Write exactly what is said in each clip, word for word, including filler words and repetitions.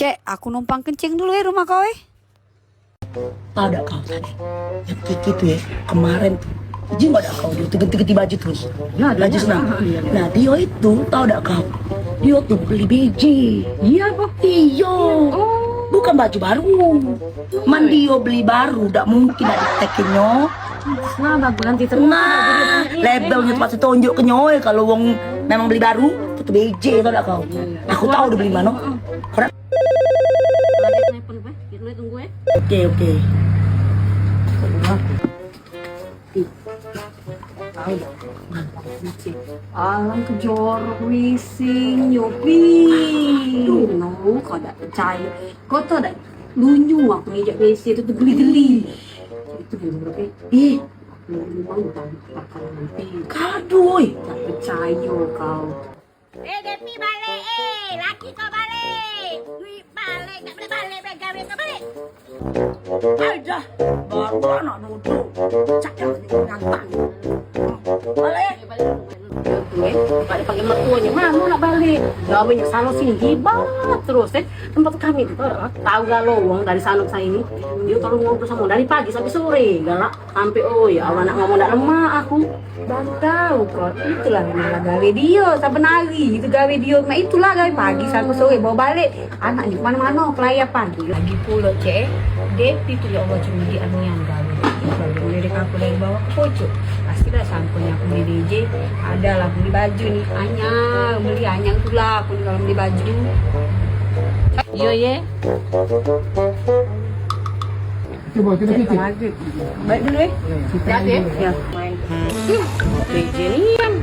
Cek, aku numpang kencing dulu ya rumah kau, eh. Tau dak kau tadi? Yang Kiki tuh ya, kemarin tuh. Jing dak kau, dia tuh ganti-ganti baju terus. Ya, ada. Baju senam. Iya, iya. Nah, dia itu, tau dak kau? Dia tuh beli B J. Iya, apa? Iya. Oh. Bukan baju baru. Man, dia beli baru, dak mungkin dak ditekinnyo. Nah, dak ganti terus. Nah, labelnyo tempat tunjuk ke nyoy, kalau wong memang beli baru, tuh B J, tau dak kau? Iya, iya. Aku tau dia beli mano. Kau dak Oke, oke. Alang kejorok wising nyopi. Duh, no, kau dak percaya. Kau tau dak, lunyu aku ngejak W C tu, tu geli-geli. Itu yang jorok, eh. Ih, aku memang udah makan nanti. Kadu, oi. Tak percaya kau. Eh, Depi balik, eh. Laki kau balik. Duit balik, tak boleh balik, balik gawe kau balik. Ayo dah, baru anak duduk. Cak yang tadi ngantang. Balik. Balik pakai mertuanya, mana nak balik? Gawe nyesal sini, gibah terus, eh. Tempat kami tu, eh, tahu galo wong dari sana ke sini. Dia kalau ngobrol sama dari pagi sampai sore, galak. Sampai, oh ya Allah, nak ngomong dak lemak aku. Baru tahu kau, itulah malah gawe dia saben hari. Itu gawe dia, mak, itulah gawe pagi sampai sore bawa balik. Anak ni kemana-mana kelayapan. Lagi pula, Cek, Depi tu ya Allah cuma di anian gawe. Baru ngelirik aku dari bawah ke pucuk. Pastilah sangkanya aku beli D J. Adalah beli baju ni, anyang, beli anyang tulah aku ni kalau beli baju. Yo ye. Coba kita kecil. Baik dulu, eh. Siap, ya? Ya. Main. Hmm. P J ni kan.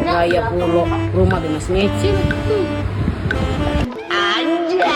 Gaya pulo rumah dengan semecil. Hmm. Anjay.